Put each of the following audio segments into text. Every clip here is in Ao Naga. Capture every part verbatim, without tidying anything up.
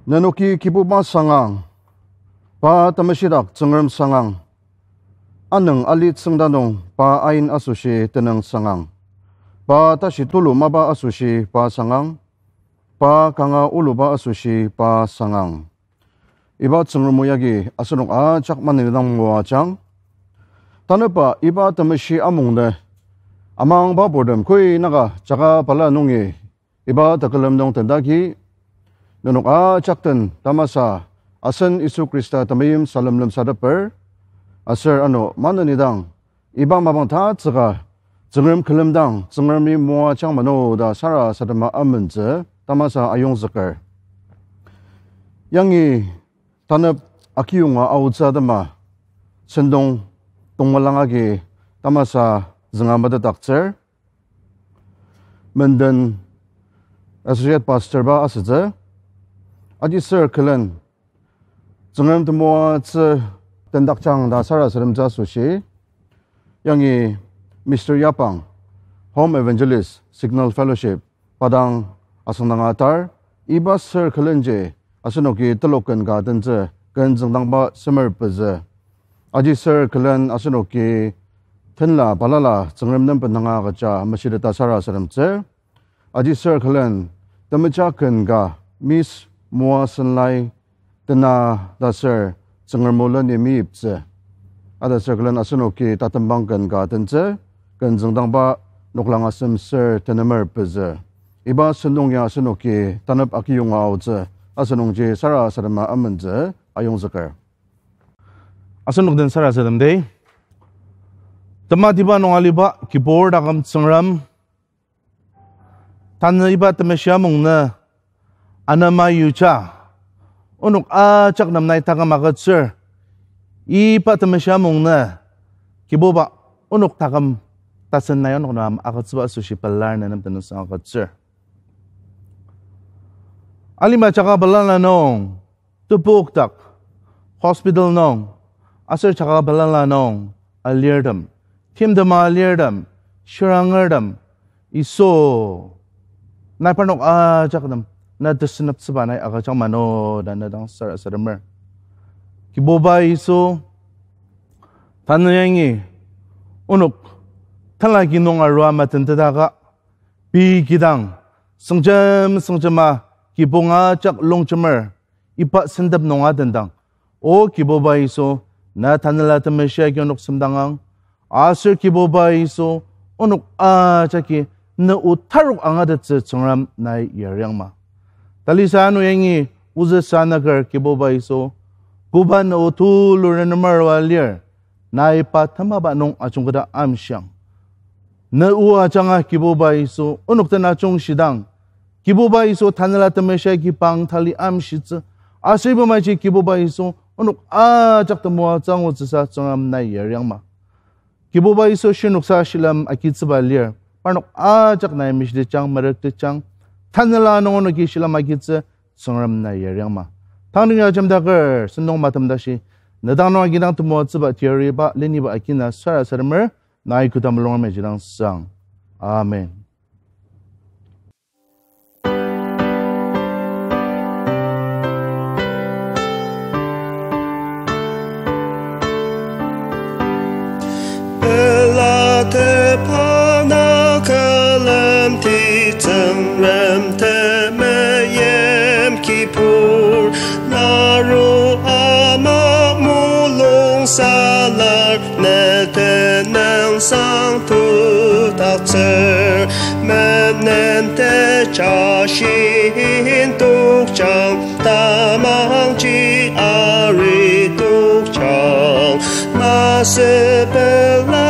Nenoki Kibuba sangang, pa temeshidak Tsüngrem sangang. Anüng ali tsüngda nung pa ain asoshi tenüng sangang. Pa tashi tulu mapa asoshi pa sangang. Pa kanga oluba asoshi pa sangang. Iba Tsüngrem o yagi asenok ajak maneni dang moajang. Tanüba iba temeshi amungnü amangba purtem koi naka jaka balala nungi iba tekülem nung tendagi, nenok ajak den tamasa asen Yisu Khrista temeim salem lemsateper, aser ano maneni dang iba mapang tatsüka Tsüngrem külemdang Tsüngremi moajang mano ta sarasadema amentsü tamasa ayongzüker. Yangi tanep akiyonga aotsü atema sentong tongmelang agi tamasa zünga metetdaktsür. Menden Associate Pastor ba asütsü. Ajisür külen Tsüngrem temoatsü tendakjang ta sarasademtsü asoshi, yangi Mister Yapang, Home Evangelist, Signal Fellowship, pa dang asüngdanga atar, iba sür külenji asenoki telok ken ka tentsü, ken züngdangba semer pezü. Ajisür külen asenoki tenla balala Tsüngrem nem benanga agüja meshiteta sarasademtsü. Ajisür külen temeja ken ka Miss Moa Senlai tena ta sür Tsüngrem o leni meyiptsü. Atasür külen asenoki tatembang ken ka tentsü, ken züngdangba noklang asem sür tenemer pezü. Iba sentong ya asenoki tanep akiyonga aotsü, asenungji sarasadema amentsü ayongzüker. Asenok den sarasademdi. Tematiba nung aliba kibur taküm Tsüngrem, tanü iba temeshi amungnü anema yuja, onok ajak nem nai taküm agütsür. Iba temeshi amungnü Kibuba onok taküm tasen nai onok nem agütsüba asoshi pelar ne nem tenüngsang agütsür. Alima jaka balala nung, tepok dak, hospital nung, aser jaka balala nung alirtem, timtema alirtem, shirangertem, Yisu, nai parnok ajak nem na tesüneptsüba nai agüjang mano ta ne dang sarasademer. Kibuba Yisu, tanü yangi onok tenlaki nung arua matentetaka, pei kidang, süngjem süngjema kibong ajak longjemer, iba sentep nung atendang, O Kibuba Yisu, na Tanela Temeshi agi onok semdangang, aser Kibuba Yisu, onok ajaki ne o tarok angatettsü Tsüngrem nai yariangma. Talisa ano yangi ozü sanaker Kibuba Yisu, koba ne o tulu renemer arua lir, nai pa temaba nung ajungketa amshiang. Ne o ajanga Kibuba Yisu, onok den ajungshidang, Kibuba Yisu, Tanela Temeshi agi pang tali amshitsü. Aser iba maji Kibuba Yisu, onok ajak temoatsü angutsüsa Tsüngrem nai yariangma. Kibuba Yisu, shinoksa shilem agitsüba lir, parnok ajak nai mishitejang, merüktetjang, Tanela nung onoki shilem agitsü, Tsüngrem nai yariangma. Tang nung ya ajemdaker, sentong matem tashi, ne dang nung agidang temoatsüba teyariba leniba agina sarasademer, nai kü temulung meji dang sang. Amen. Pela tepa na külemdi Tsüngrem temeim kibur, naru ama mulung salar ne tenüngsang tudaktsür, menen teja shin tokjang, tamangji ari tokjang, masü pela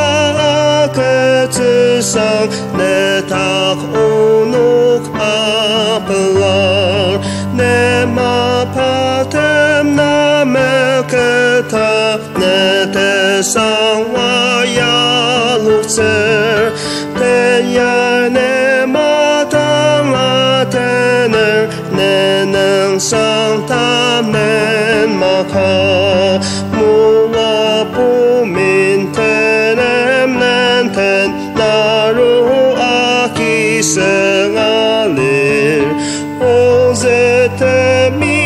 agütsüsang, ne dak onok apelar, ne mapatem na meketa, ne tesangwa yaloktsür, teyar ne matang la tener, ne nüngsang tamen maka, moa pumin tenem nenten, naru agi seng alir, ozü temi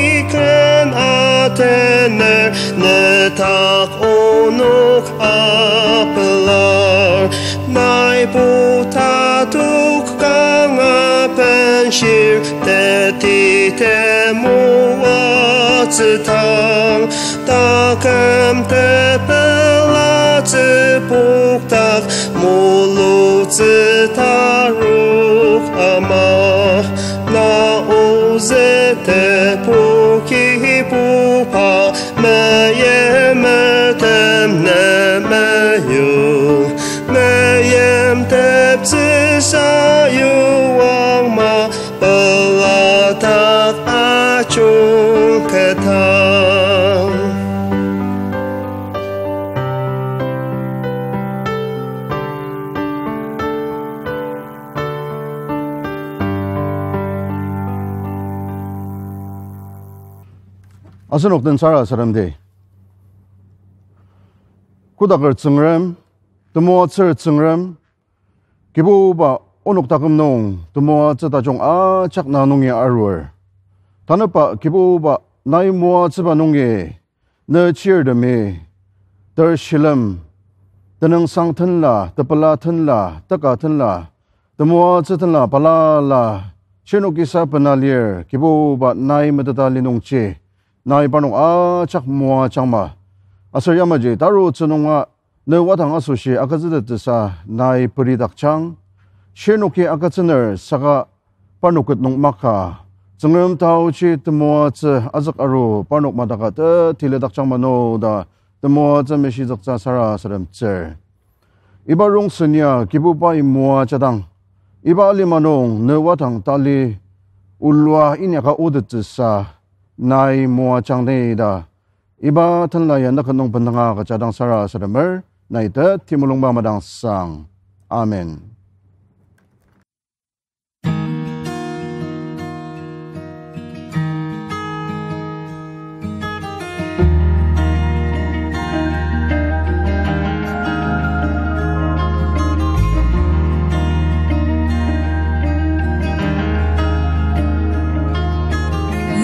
Tak onok apelar, nai puta tok kanga benshir, teti temoatsü tang, taküm tepelatsü poktak, mulutsü tarok ama. Na ozü tepu Kibuba, meyimertem ne meyong, meyimteptsü sayuang ma, peladak ajung ketang. Asenok den sarasademdi. Kotaker Tsüngrem, temoatsür Tsüngrem, Kibuba, onok taküm nung temoatsü tajung ajak na nungi arur. Tanüba Kibuba, nai moatsüba nungi ne chirtemi, ter shilem, tenüngsang tenla, tepela tenla, teka tenla, temoatsü tenla balala, shirnokisa bena lir, Kibuba, nai meteta li nungji, nai parnok ajak moajangma. Aser yamaji tarutsü nunga ne wadang asoshi agütsütettsüsa nai peridakjang. Shirnoki agütsüner saka parnok ket nung maka, Tsüngrem taoji temoatsü azük aru parnok madaka teti lidakjang mano ta temoatsü meshizüktsü sarasademtsür. Iba rongsen ya Kibubai moajadang, iba alima nung ne wadang tali olua inyaka otettsüsa nai moajangni ta, iba tenla ya naka nung bendanga kajadang sarasademer, nai teti mulungba madangsang. Amen.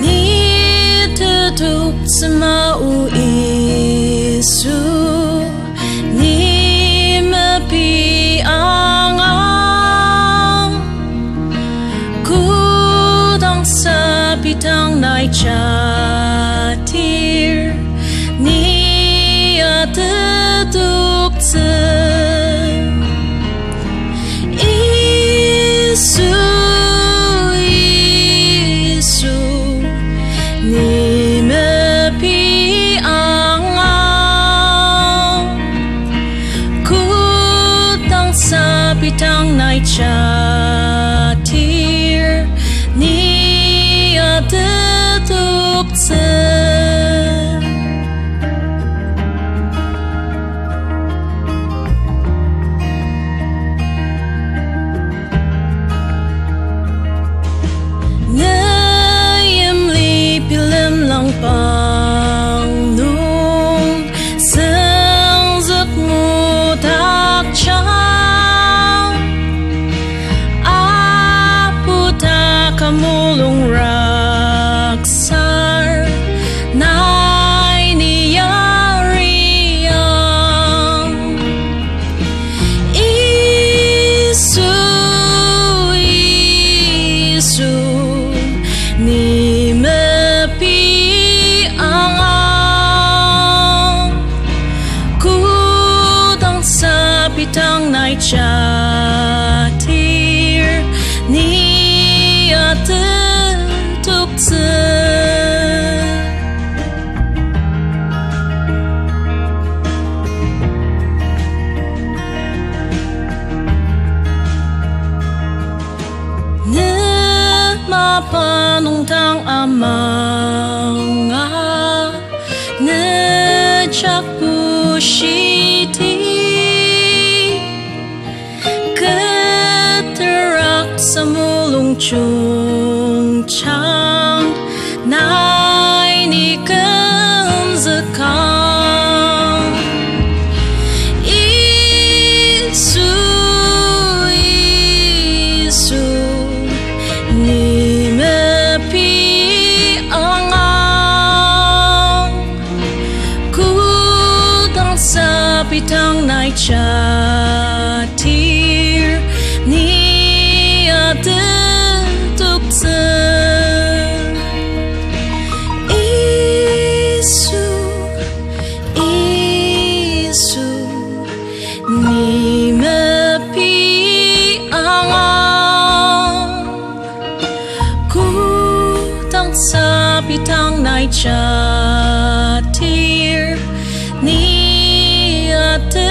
Ni tetoktsüma, O Yisu, ni mepi angang. Kodang sabi dang nai jadir, ni ya tetoktsü. Yisu, Yisu, ni mepi angang. Kodang sabi dang nai jadir, ni ya tetoktsü. Ne yimli bilemlang pang nung sengzük ngudakjang. Apu ta ka mulung raksar, nai ni yariang. Yisu, Yisu, ni mepi angang. Kodang sabi dang nai jadir, ni ya tetoktsü. Ne mapa nung dang amanga, ne jak bushidi. Keter raksa mulung jungjang, nai ni kümzükang. Yisu, Yisu, ni mepi angang. Ko Pitang nai jatir ni atetoktsü. Yisu, Yisu, ni mepi angang. Kodang sa pitang nai jatir, ni atetoktsü.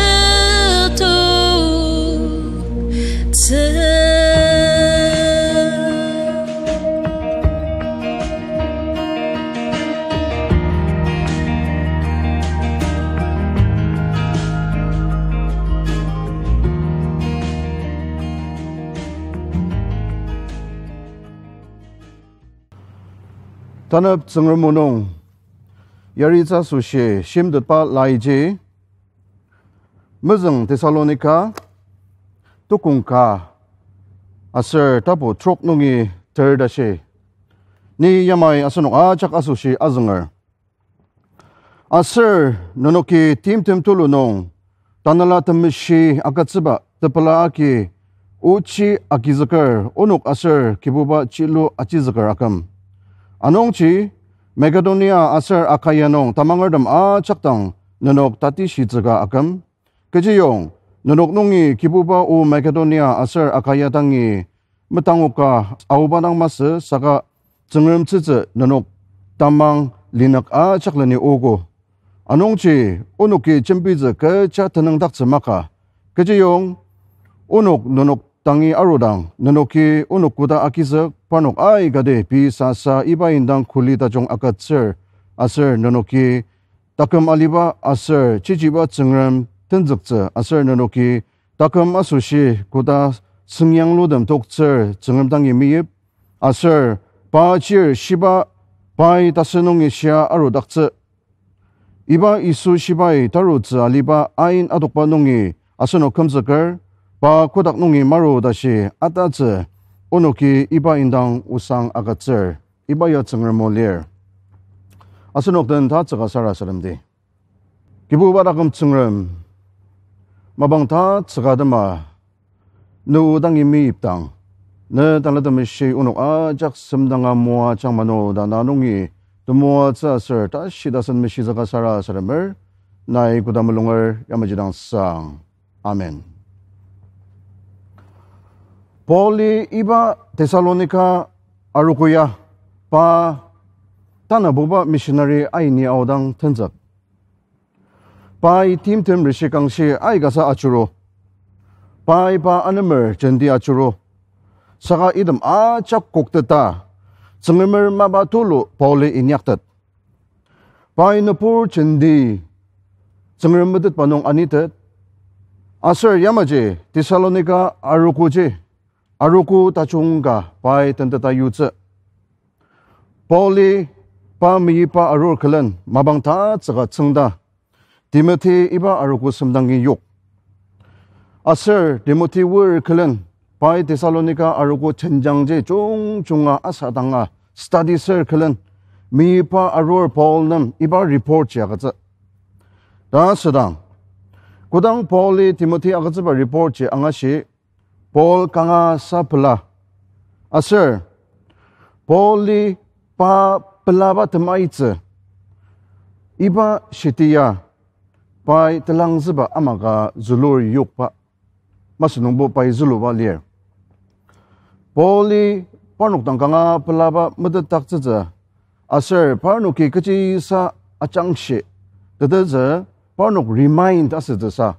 Tanep Tsüngrem o nung, yaritsü asoshi shimtetba laiji, mezüng Thessalonika, tukong ka, aser tapu trok nungi ter tashi. Ni yamai asenok ajak asoshi azünger. Aser nenoki timtem tulu nung, Tanela Temeshi agütsüba tepela agi ochi agizüker onok aser Kibuba chilu achizüker aküm. Anungji Macedonia aser Akaia nung tamangertem ajak dang nenok tatishitsüka aküm. Kechiyong, nenok nungi Kibuba o Macedonia aser Akaia dangi metangoka aoba dang masü saka Tsüngrem tsütsü nenok tamang linük ajak leni ogo. Anungji onoki jembitsü kecha tenüngdaktsü maka. Kechiyong onok nenok dangi arudang, nenoki onok koda agizük parnok aikati pei sasa iba indang kuli tajung agütsür, aser nenoki taküm aliba aser chichiba Tsüngrem tenzüktsü aser nenoki taküm asoshi koda süngyanglutem toktsür Tsüngrem dangi meyip, aser pa chir shiba pai tasü nungi shia arudaktsü. Iba Yisu shibai tarutsü aliba ain adokba nungi asenok kümzüker, pa kotak nungi maru tashi atatsü, onoki iba indang osang agütsür. Iba ya Tsüngrem o lir. Asenok den tatsüka sarasademdi. Kibuba taküm Tsüngrem, mapang tatsüka tema, ne o dangi meyipdang, ne Tanela Temeshi onok ajak semdanga moajang mano ta na nungi temoatsü aser tashi tasen meshitsüka sarasademer, nai koda mulunger yamaji dang sang. Amen. Pauli iba Thessalonika arogo ya, pa tanabuba missionary aini aodang tenzük. Pai timtem rishikangshi aikasa ajuru. Pai pa anemer jenti ajuru. Saka item ajak kokteta, Tsüngremer mapa tulu Pauli inyaktet. Pai nübur jenti Tsüngrem metetba nung anitet. Aser yamaji Thessalonika arogoji, arogo tajung ka pai tenteta yutsü. Pauli pa meyipa arur külen mapang tatsüka tsüngda, Timothy iba arogo semdangi yok. Aser Timothy oir külen pai Thessalonika arogo jenjangji jungjunga asadanga study sür külen meyipa arur Paul nem iba report ji agütsü. Ta südang, kodang Pauli Timothy agütsüba report ji angashi, Paul kanga sa pela. Aser Pauli pa pelaba temaitsü, iba shiti ya pai telangzüba amaka zülur yokba, masü nungbo pai züluba lir. Pauli parnok dang kanga pelaba metetdaktsütsü, aser parnoki kechisa ajangshi tetezü parnok remind asütsüsa,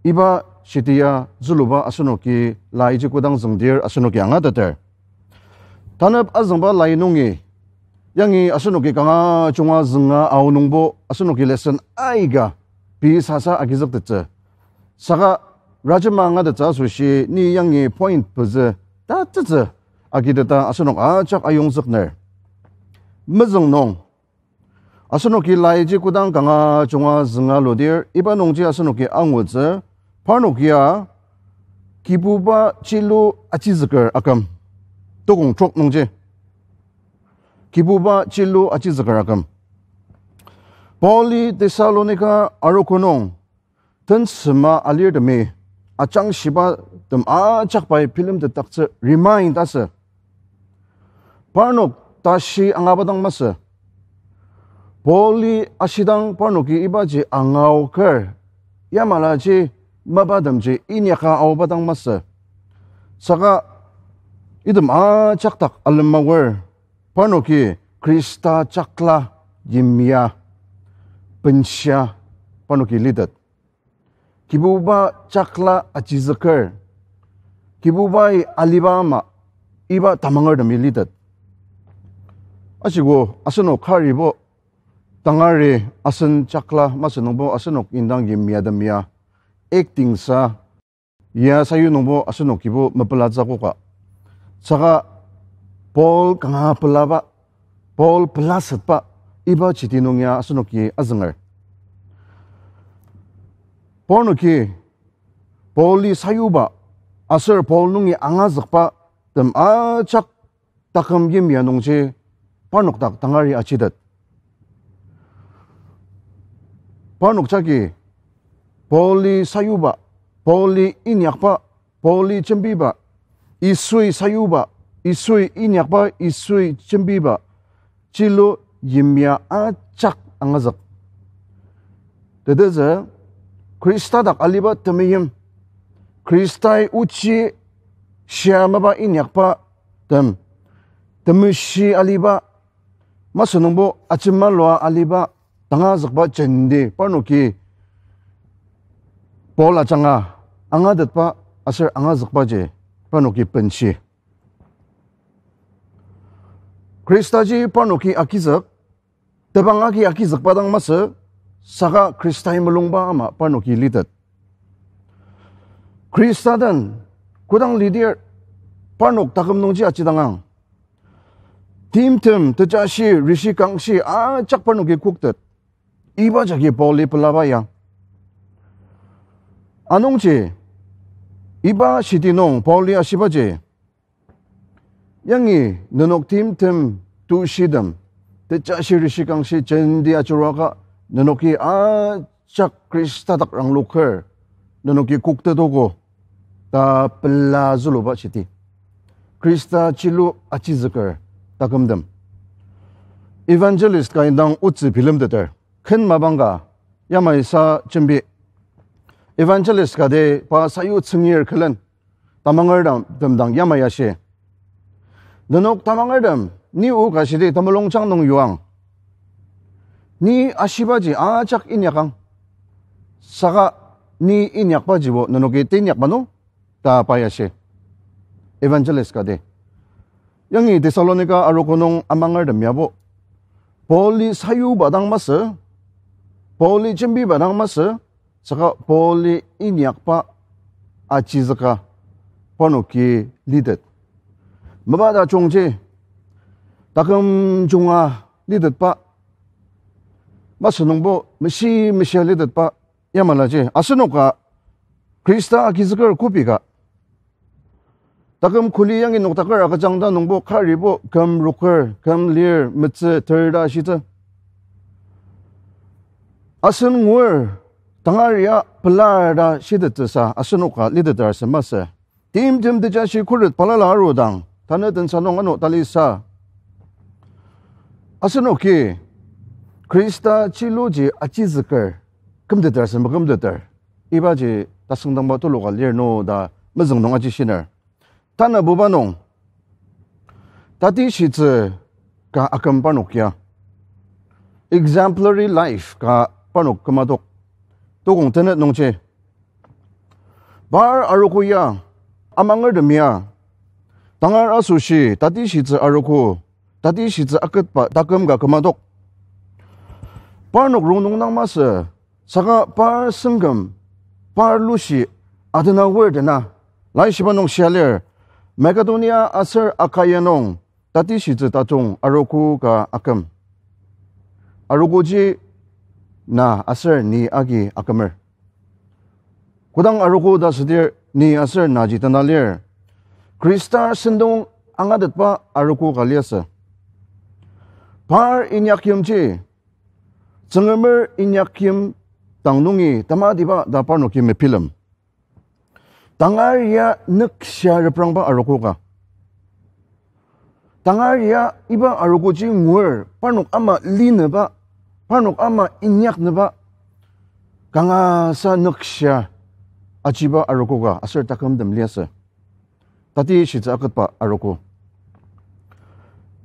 iba shiti ya züluba asenoki laiji kodang züngdir asenoki angateter. Tanep azüngba lai nungi, yangi asenoki kanga junga zünga ao nungbo asenoki lesson aika pei sasa agizüktettsü. Saka rajema angatettsü asoshi ni yangi point pezü tatettsü agiteta asenok ajak ayongzükner. Mezüng nung, asenoki laiji kodang kanga junga zünga ludir, iba nungji asenoki angutsü, parnok ya Kibuba chilu achizüker aküm. Tokong trok nungji. Kibuba chilu achizüker aküm. Pauli Thessalonika arogo nung tensema alirtemi ajangshibatem ajak pai bilemtetdaktsü remind asü. Parnok tashi angaba dang masü. Pauli ashidang parnoki ibaji angaoker, yamalaji mapatemji inyaka aoba dang masü. Saka item ajak dak alemanger, parnoki Khrista jakla yimya benshia parnoki litet. Kibuba jakla agizüker, Kibubai aliba ama iba tamangertemi litet. Ashiko asenok karibo tangari asen jakla masü nungbo asenok indang yimya temya acting sa ya sayu nungbo asenokibo mepelatsü koka. Saka Paul kanga pelaba, Paul pelasetba, iba chiti nung ya asenoki azünger. Parnoki Pauli sayuba, aser Paul nungi angazükba tem ajak taküm yimya nungji parnok dak tangari achitet. Parnok jagi Pauli sayuba, Pauli inyakba, Pauli jembiba, Yisui sayuba, Yisui inyakba, Yisui jembiba, chilu yimya ajak angazük. Tetezü, Khrista dak aliba temeim, Khristai ochi shia mapa inyakba tem, temeshi aliba, masü nungbo ajemalua aliba, tangazükba jenti parnoki Paul ajanga angatetba aser angazükbaji parnoki benshi. Khristaji parnoki agizük, tebang agi agizükba dang masü, saka Khristai mulungba ama parnoki litet. Khrista den kodang lidir parnok taküm nungji ajidangang, timtem, tejashi, rishi kangshi ajak parnoki koktet. Iba jagi Pauli pelaba ya. Anungji, iba shiti nung Pauli ashibaji, yangi nenok timtem, tushitem, tejashi, rishi kangshi jenti ajuruaka nenoki ajak Khrista dak rangloker, nenoki koktetogo ta pela züluba shiti. Khrista chilu achizüker takümtem, evangelist ka indang otsü bilemteter. Ken mapang ka yamai sa jembi. Evangelist kati pa sayu tsüngir külen tamangertem dang yamai ashi, nenok tamangertem, ni o ka shidi temulungjang nung yuang. Ni ashibaji ajak inyakang. Saka ni inyakbajibo nenoki teinyak mano, ta pai ashi. Evangelist kati. Yangi Thessalonika arogo nung amangertem yabo, Pauli sayuba dang masü, Pauli jembiba dang masü, saka Pauli inyakba achizüka parnoki litet. Mapa tajungji, taküm junga litetba, masü nungbo meshi meshia litetba, yamalaji asenoka Khrista agizüker kobi ka. Taküm kuli yangi noktaker agüjang ta nungbo karibo küm roker, küm lir, metsü, ter ta shitsü. Asen ngur, tangaria pelar ta shitettsüsa asenoka liteter asü masü. Timtem tejashi khuret balala arudang, tanü tensa nung ano talisa, asenoki Khrista chiluji achizüker kümteter asü makümteter, ibaji tasüngdangba tuluka lir no ta mezüng nung aji shiner. Tanabuba nung, tatishitsü ka aküm parnok ya, exemplary life ka parnok kümadok. Tokong tenet nungji, par arogo ya, amangertem ya, tangar asoshi tatishitsü arogo, tatishitsü aketba taküm ka kümadok. Parnok rongnung dang masü, saka par sengküm, par lushi adena wer dena, laishiba nung shia lir, Macedonia aser Akaya nung tatishitsü tajung arogo ka aküm. Arogoji na aser ni agi akümer. Kodang arogo ta südir ni aser naji tena lir, Khrista sentong angatetba arogo ka liasü. Par inyakyimji, Tsüngremer inyakyim dang nungi tamatiba ta parnoki mebilem. Tangar ya nükshia reprangba arogo ka. Tangar ya iba arogoji ngur, parnok ama linüba, parnok ama inyaknüba, kangasa nükshia ajiba arogo ka aser takümtem liasü. Tatishitsü aketba arogo.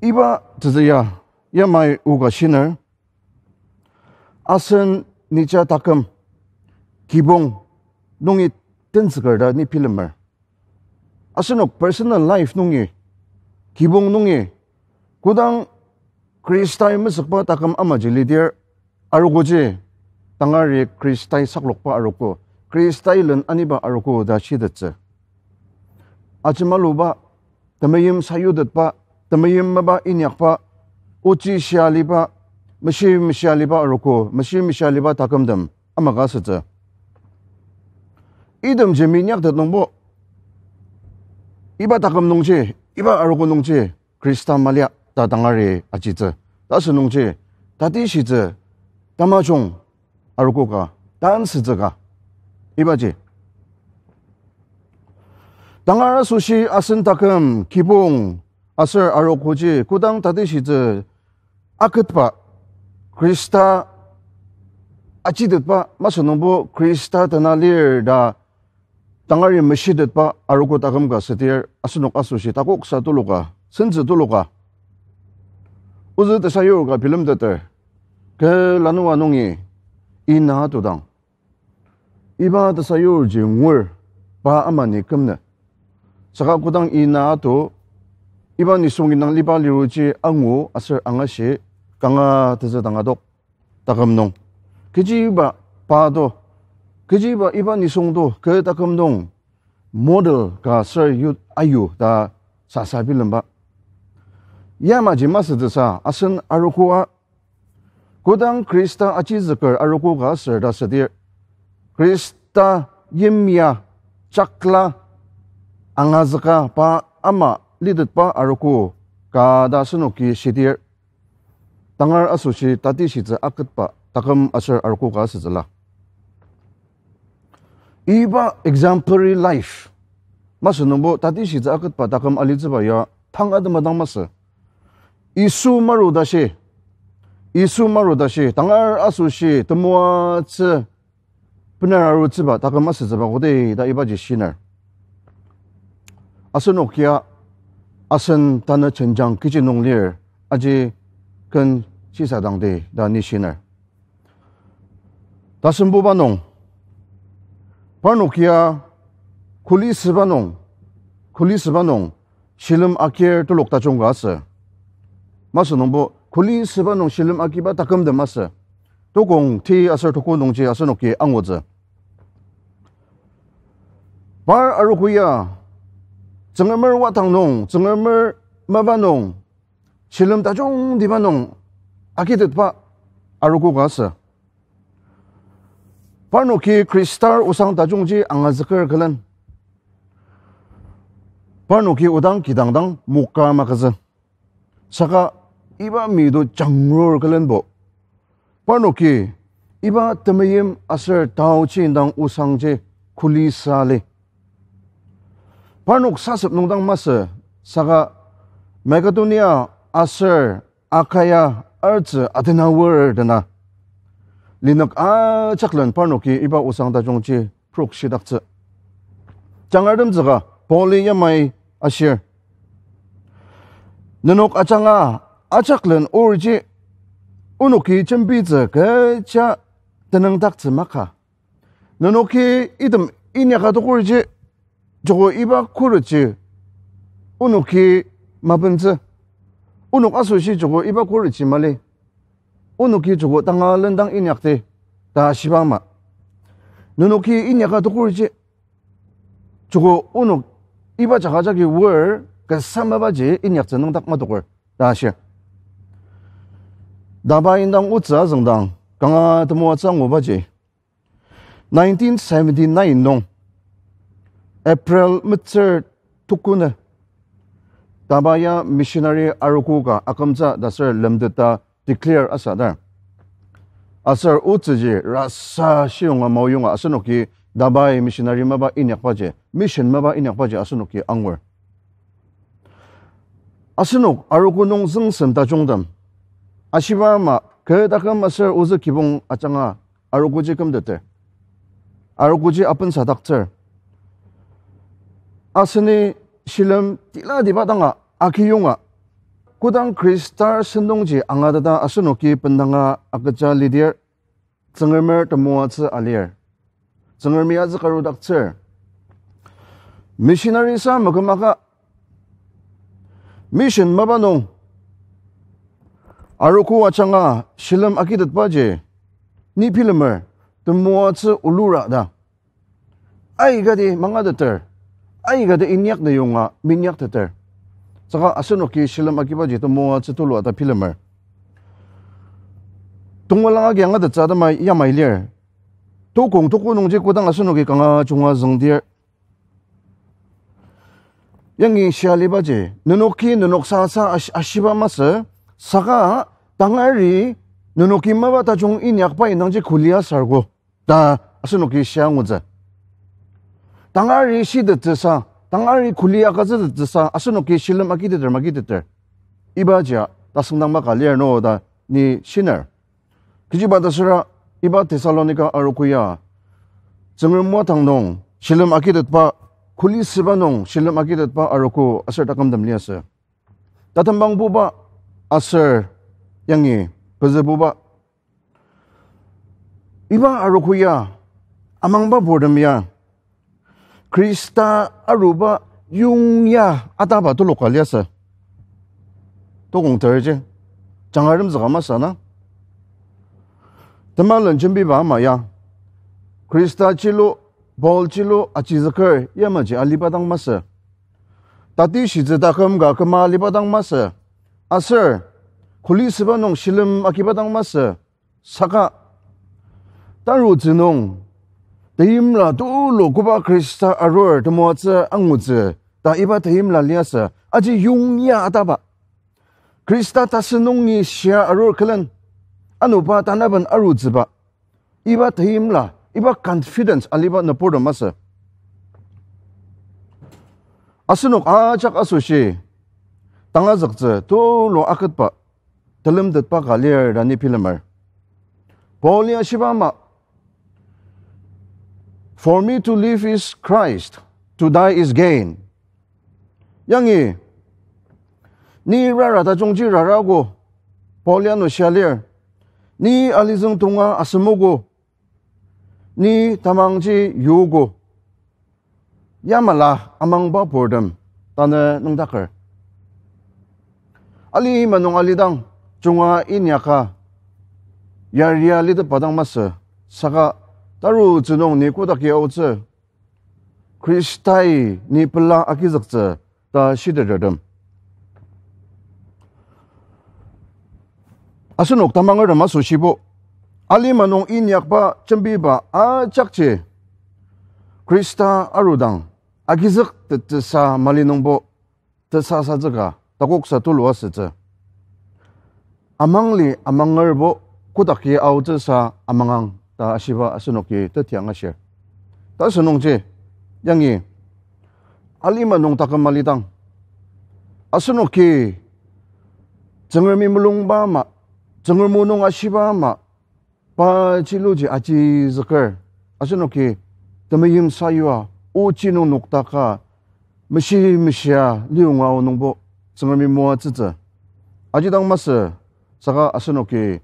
Iba tetsü ya, yamai oka shiner, asen nija taküm, kibong nungi tenzüker ta ni bilemer. Asenok personal life nungi, kibong nungi, kodang Khristai mesükba taküm amaji lidir, arogoji, tangari Khristai saklokba arogo, Khristai len aniba arogo ta shitettsü. Ajemaluba, temeim sayutetba, temeim mapa inyakba, ochi shia aliba, meshi meshia aliba arogo, meshi meshia aliba takümtem ama ka asütsü. Itemji minyaktet nungbo, iba taküm nungji, iba arogo nungji, Khrista malia ta tangari ajitsü. Ta asünungji, tatishitsü, tamajung arogo ka, tansütsü ka, ibaji. Tangar asoshi asen taküm, kibong, aser arogoji kodang tatishitsü aketba, Khrista ajitetba masü nungbo Khrista tena lir ta tangari meshitetba arogo taküm ka südir asenok asoshi takoksa tuluka, sentsü tuluka. Ozü tesayur ka bilemteter, kü lanua nungi ina atodang, iba tesayurji ngur, pa amani kümnü. Saka kodang ina ato, iba nisung indang liba liruji angu aser angashi, kanga tezü dang adok taküm nung. Kechiba pa to, kechiba iba nisung to, kü taküm nung model ka aser yut ayu ta sasa bilemba. Yamaji masütsüsa asen arogoa, kodang Khrista achizüker arogo ka aser ta südir, Khrista yimya, chakla, angazüka pa ama litetba arogo ka ta asenoki shidir, tangar asoshi tatishitsü aketba taküm aser arogo ka asütsüla. Iba exemplary life masü nungbo tatishitsü aketba taküm alitsüba ya tang atema dang masü. Yisu maru tashi, Yisu maru tashi, tangar asoshi temoatsü bener arutsüba taküm asütsüba kodi ta ibaji shiner. Asenok ya asen tanü jenjang kechi nung lir, aji ken shisadangdi ta ni shiner. Tasembuba nung, parnok ya kuli süba nung, kuli süba nung, shilem akir telok tajung ka asü. Masü nungbo kuli süba nung shilem akiba takümtem asü. Tokong ti aser toko nungji asenoki angutsü. Par arogo ya, Tsüngremer watang nung, Tsüngremer mapa nung, shilem tajungtiba nung agitetba arogo ka asü. Parnoki Khristar osang tajungji angazüker külen, parnoki odang kidang dang moka magütsü. Saka iba mido jangrur külenbo, parnoki iba temeim aser taochi indang osangji kuli sa li. Parnok sasep nung dang masü, saka Makedonia aser Akaya artsü atenawer dena, linük ajaklen parnoki iba osang tajungji prokshidaktsü. Jangartemtsüka Pauli yamai ashir, nenok ajanga ajaklen orji onoki jembitsü kecha tenüngdaktsü maka. Nenoki item inyaka tokorji, joko iba khuretji onoki mapentsü. Onok asoshi joko iba khuretji mali. Onoki joko tanga lendang inyakdi ta shiba ama, nenoki inyaka tokorji, joko onok iba jaka jagi wer kasa mapaji inyaktsü nüngdak matoker ta ashir. Taba indang otsü azüngdang kanga temoatsü angubaji, nineteen seventy-nine nung April metsür tuku nü, Taba ya missionary arogo ka akümtsü ta aser lemteta declare asüdar, Aser otsüji rasa shiyonga maoyonga asenoki dabai missionary mapa inyakbaji, mission mapa inyakbaji asenoki angur. Asenok arogo nung züngsem tajungtem ashiba ama kü taküm aser ozü kibong ajanga arogoji kümteter. Arogoji apensadaktsür. Aseni shilem tilatiba danga akiyonga, kodang Khristar sentongji angateta asenoki bendanga agüja lidir, Tsüngremer temoatsü alir. Tsüngremi azükarudaktsür. Missionary sa makümaka, mission mapa nung arogo ajanga shilem agitetbaji ni bilemer, temoatsü olura ta. Aikati mangateter, aikati inyak neyonga minyakteter. Saka asenoki shilem agibaji temoatsü tulua ta bilemer. Tongmelang agi angatettsü atema yamai lir. Tokong toko nungji kodang asenoki kanga junga züngdir, yangi shia alibaji, nenoki nenok sasa ash-, ashiba masü, saka tangari nenoki mapa tajung inyakba indangji kuli asargo ta asenoki shia angutsü. Tangari shitettsüsa, tangari kuli agütsütettsüsa asenoki shilem agiteter magiteter, ibajia tasüngdang maka lir no ta ni shiner. Kechiba ta süra, iba Thessalonika arogo ya Tsüngrem moatang nung shilem agitetba, kuli süba nung shilem agitetba arogo aser takümtem liasü. Tatembangbuba aser yangi pezübuba. Iba arogo ya amangba purtem ya Khrista aruba yongya ataba tuluka liasü. Tokong terji, jangarem züka masü na. Temalen jembiba ama ya, Khrista jilu, Paul jilu achizüker yamaji aliba dang masü. Tatishitsü taküm ka küma aliba dang masü. Aser kuli süba nung shilem agiba dang masü. Saka tarutsü nung teimla tulu koba Khrista arur temoatsü angutsü ta iba teimla liasü, aji yongya ataba. Khrista tasü nungi shia arur külen, ano pa tanaben arutsüba, iba teimla, iba confidence aliba nüburtem masü. Asenok ajak asoshi tangazüktsü tulu aketba telemtetba ka lir ta ni bilemer. Paul ya shiba ama, For me to live is Christ, to die is gain. Yangi ni rara tajungji raraogo, Paul ya ano shia lir, ni alizüng tonga asemogo, ni tamangji yogo, yamala amangba purtem tanü nüngdaker. Alima nung alidang junga inyaka yaria litetba dang masü, saka tarutsü nung ni kodaki aotsü, Khristai ni pela agizüktsü ta shitetertem. Asenok tamangertem asoshibo, alima nung inyakba jembiba ajakji Khrista arudang agizüktettsüsa mali nungbo tesasatsüka takoksa tulu asütsü. Amangli amangerbo kodaki aotsüsa amangang ta ashiba asenoki teti angashir. Ta asünungji, yangi alima nung taküm alidang, asenoki Tsüngremi mulungba ama, Tsüngrem o nung ashiba ama, pa chiluji achizüker, asenoki temeim sayua, ochi nung noktaka, meshi meshia liyonga o nungbo Tsüngremi moatsütsü. Aji dang masü, saka asenoki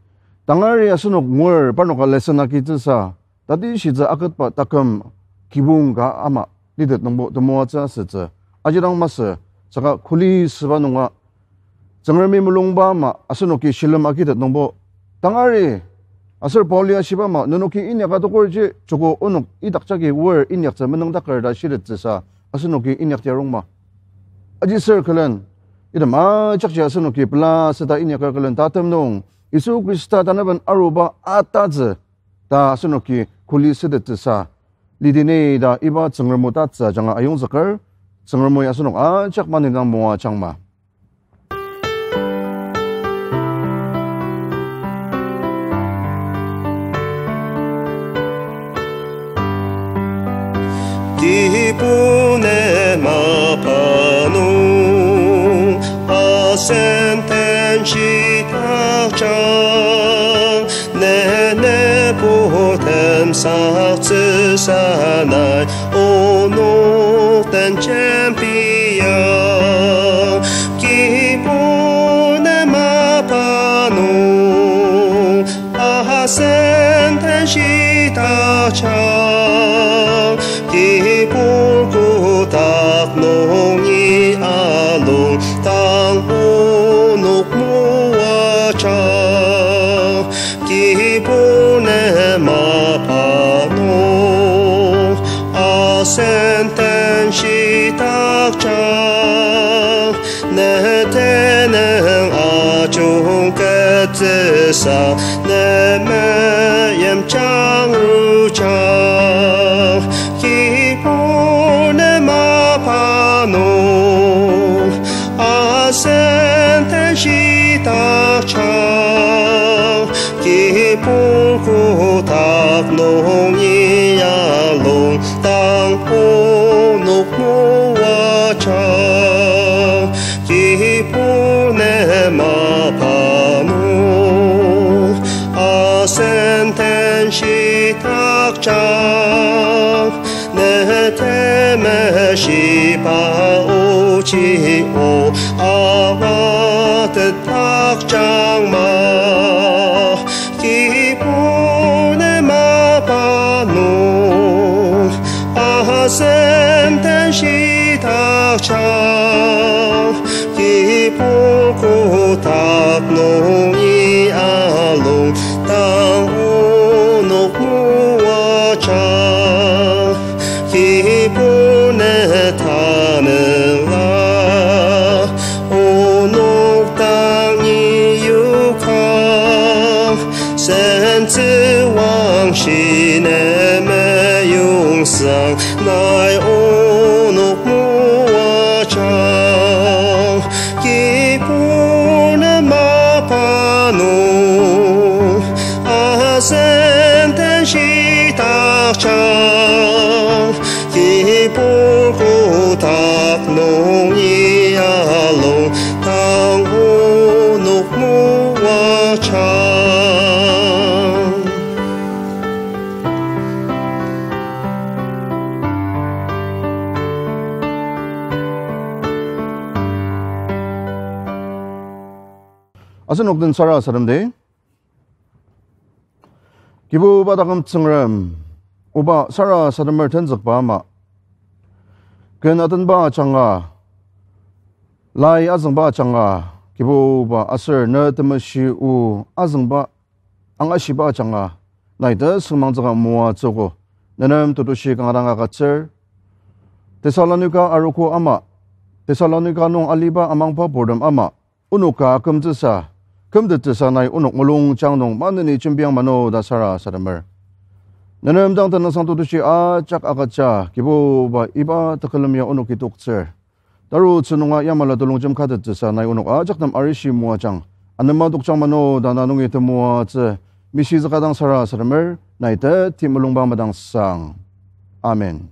tangari asenok ngur parnoka lesson agitsüsa, tatishitsü aketba taküm kibong ka ama litet nungbo temoatsü asütsü. Aji dang masü, saka kuli süba nunga Tsüngremi mulungba ama asenoki shilem agitet nungbo, tangari aser Paul ya shiba ama, nenoki inyaka tokorji joko onok idakjagi wor inyaktsü menüngdaker ta shitettsüsa asenoki inyakti arungma. Aji sür külen, item ajakji asenoki pela süta inyaker külen tatem nung, Yisu Khrista tanaben aruba atatsü ta asenoki kuli sütettsüsa lidini ta iba Tsüngrem o tatsü ajanga ayongzüker, Tsüngrem oi asenok ajak maneni dang moajangma. Kibur ne mapa nung, asen den shitakjang, ne ne putem saktsüsa nai, onok den jembiang. Kibur ne mapa nung, asen den shitakjang, kibur kotak nung ni alung tang onok moajang. Kibur ne mapa nung, asen den shitakjang, ne tenüng ajung ketsüsa, ne meyim jangrujang. Kibur ne mapa nung, asen den shitakjang, kibur kotak nung ni alung tang onok moajang. Kibur ne mapa nung, asen den shitakjang, ne temeshiba ochi o awatetakjang ma. Kibur ne mapa nung, asen den shitakjang, kibur kotak nung ni alung tang onok moajang. Kibur ne tanela, onok dang ni yokang, sentsüwangshi ne meyong sang, nai onok moajang. Kibur ne mapa nung, asen den shitakjang, kibur kotak nung ni alung tang onok moajang. Asenok den sarasademdi. Kibuba taküm Tsüngrem, oba sarasademer tenzükba ama, ken atenba ajanga, lai azüngba ajanga, Kibuba aser ne temeshi o azüngba angashiba ajanga, nai tesüngmangtsüka moatsüogo, nenem tetushi kanga dang agütsür. Tesalonika arogo ama, Tesalonika nung aliba amangba purtem ama, onok ka kümtsüsa, kümtettsüsa nai onok mulungjang nung maneni jembiang mano ta sarasademer. Nenem dang tenüngsang tetushi ajak agüja, Kibuba iba tekülem ya onoki toktsür. Tarutsü nunga yamala telongjem katettsüsa nai onok ajak nem arishi moajang, anema tokjang mano ta na nungi temoatsü, mishizüka dang sarasademer, nai teti mulungba madangsang. Amen.